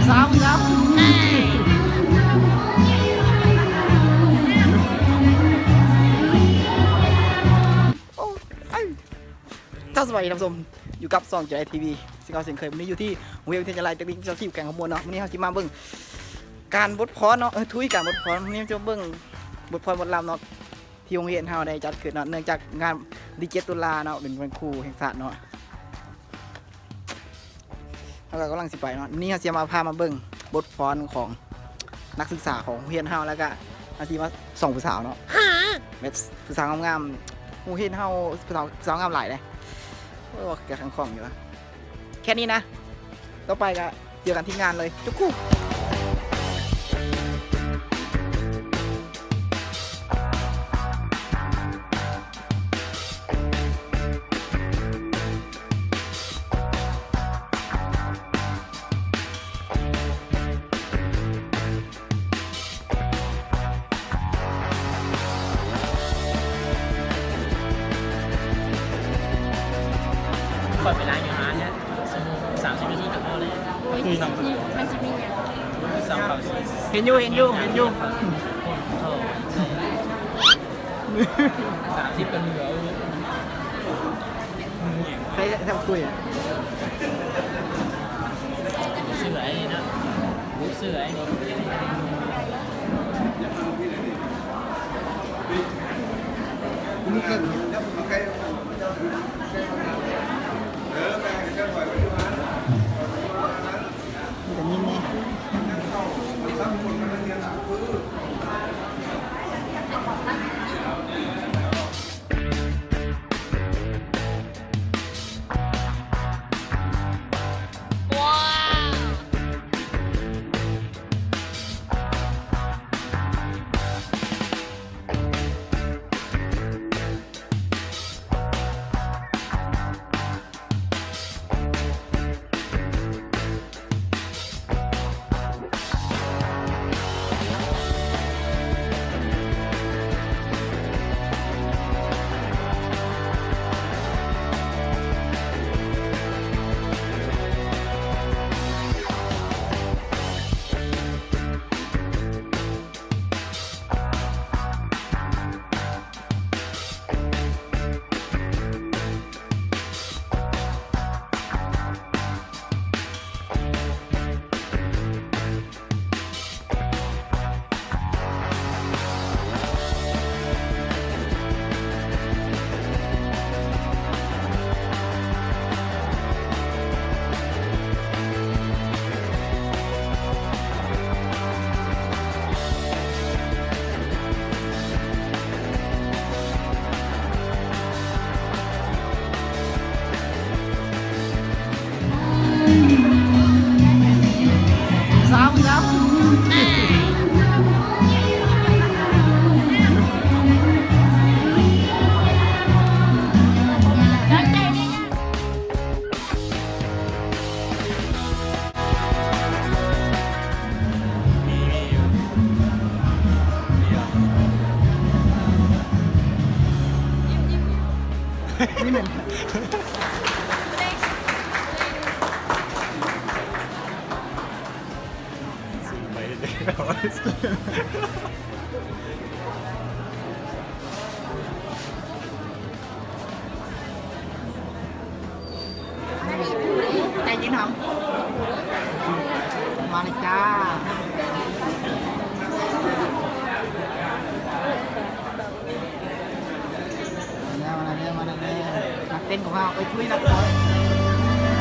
ສາມ ສາມ ໂອ້ ເຈົ້າ ສະບາຍດີທ່ານຜູ້ຊົມ ຢູ່ກັບຊ່ອງເຈົ້າໄດ້ທີວີ ເຊັ່ນເກົ່າເຊັ່ນເຄີຍ. ມື້ນີ້ຢູ່ທີ່ໂຮງຮຽນວິທະຍາໄລເຕັກນິກວິຊາຊີບແຂວງຄຳມ່ວນເນາະ. ມື້ນີ້ເຮົາຊິມາເບິ່ງການບົດຟ້ອນເນາະ ເອີ ທຸຍ ການບົດຟ້ອນ. ມື້ນີ້ຈະເບິ່ງບົດຟ້ອນບົດລຳເນາະ ທີ່ໂຮງຮຽນເຮົາໄດ້ຈັດຂຶ້ນເນາະ ເນື່ອງຈາກງານວັນທີເຈັດຕຸລາເນາະ ເປັນວັນຄູແຫ່ງຊາດເນາະ. ເຮົາກໍກຳລັງຊິໄປເນາະ. ນີ້ເຮົາຊິມາ ພາມາເບິ່ງບົດຟ້ອນຂອງນັກສຶກສາຂອງໂຮງຮຽນເຮົາ ແລ້ວກໍເຮົາຊິມາສ່ອງຜູ້ສາວເນາະ ແບບຜູ້ສາວງາມໆ. ໂຮງຮຽນເຮົາຜູ້ສາວ ຜູ້ສາວງາມຫຼາຍເດ້. ໂອ້ຍ ວ່າກະຂັງຂ້ອງຢູ່ວະ. ແຄ່ນີ້ນະ ຕໍ່ໄປກໍເຈີກັນທີ່ງານເລີຍ ຈຸກກູ. ຂ້ອຍໄປລ້າງຢູ່ຮ້ານເນຍ ຊົ່ວໂມງ ສາມສິບນາທີກໍພໍແລ້ວ. ໂອ້ຍ ມັນຊິມີຫຍັງ? ເຫັນຢູ່ ເຫັນຢູ່ ເຫັນຢູ່. ສາມສິບກໍເຫຼືອ. ໃຜແຊບກຸ້ຍ? ເສືອໄອ້ເນາະ ເສືອໄອ້ເນາະ. ມັນກໍມີແດ່. ໄດ້ຍິນຫຳ ມາເລີຍຈ້າ. ມາແລ້ວ ມາແລ້ວ ມາແລ້ວ ນັກເຕັ້ນຂອງເຮົາ ເອີຍ ທຸຍ ນັກຟ້ອນ.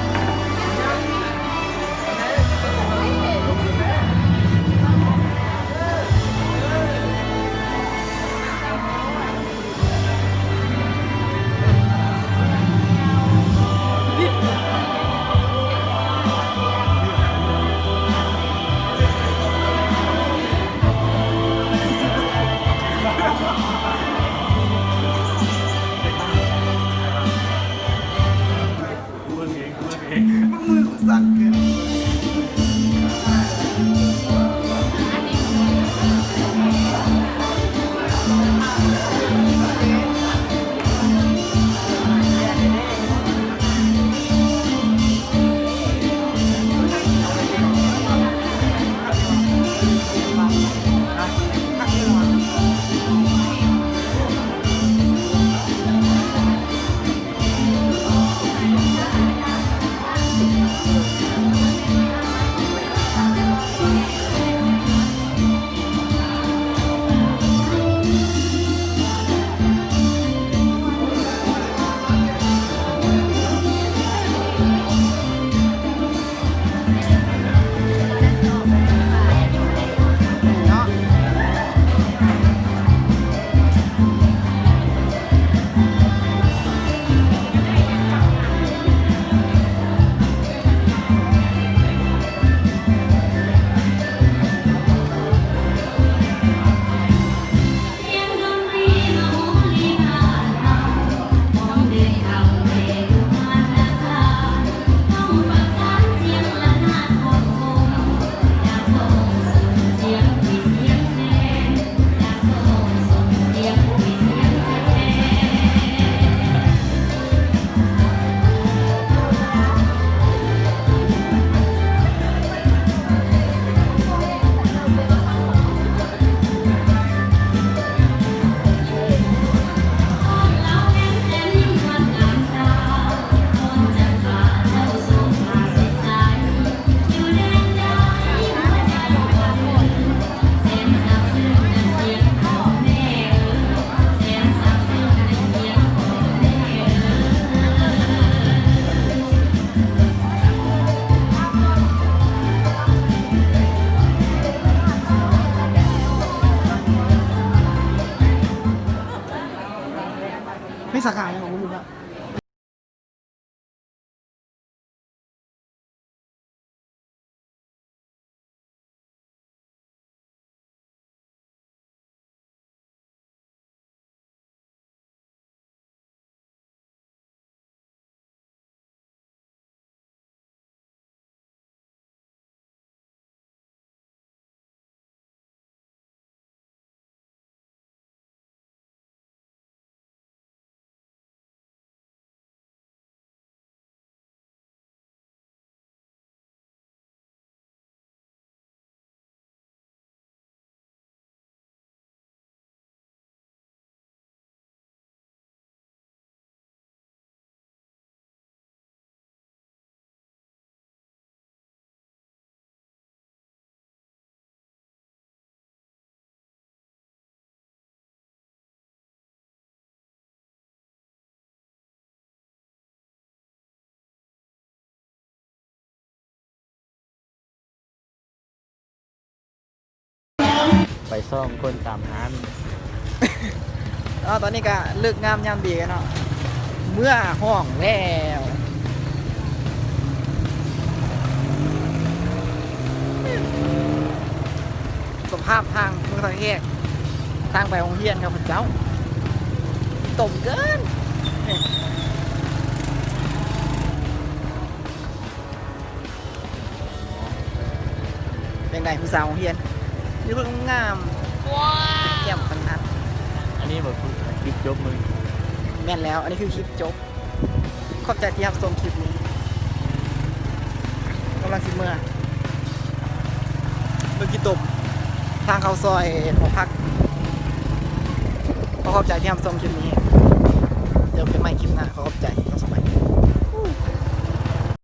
ໄປສອງຄົນຕາມຮ້ານ. ເອົາ ຕອນນີ້ກະເລີກງາມຍາມດີເນາະ ເມືອຫ້ອງແລ້ວ. ສະພາບທາງເມືອງທ່າແຂກ ທາງໄປໂຮງຮຽນ ຂ້າພະເຈົ້າ ຕົມເກີນ. ຈັ່ງໃດ ຜູ້ສາວໂຮງຮຽນ ມີຄົນງາມ ວ້າວ ແກ້ມຂະໜາດ. ອັນນີ້ບໍ່ຄືຄລິບຈົບມື້? ແມ່ນແລ້ວ ອັນນີ້ຄືຄລິບຈົບ. ຂອບໃຈທີ່ຮັບຊົມຄລິບນີ້. ກຳລັງຊິເມືອ ເມືອກີຕົມ ທາງເຂົ້າຊອຍຫໍພັກ. ຂໍຂອບໃຈທີ່ຮັບຊົມຄລິບນີ້. ເຈີກັນໃໝ່ຄລິບໜ້າ. ຂໍຂອບໃຈ.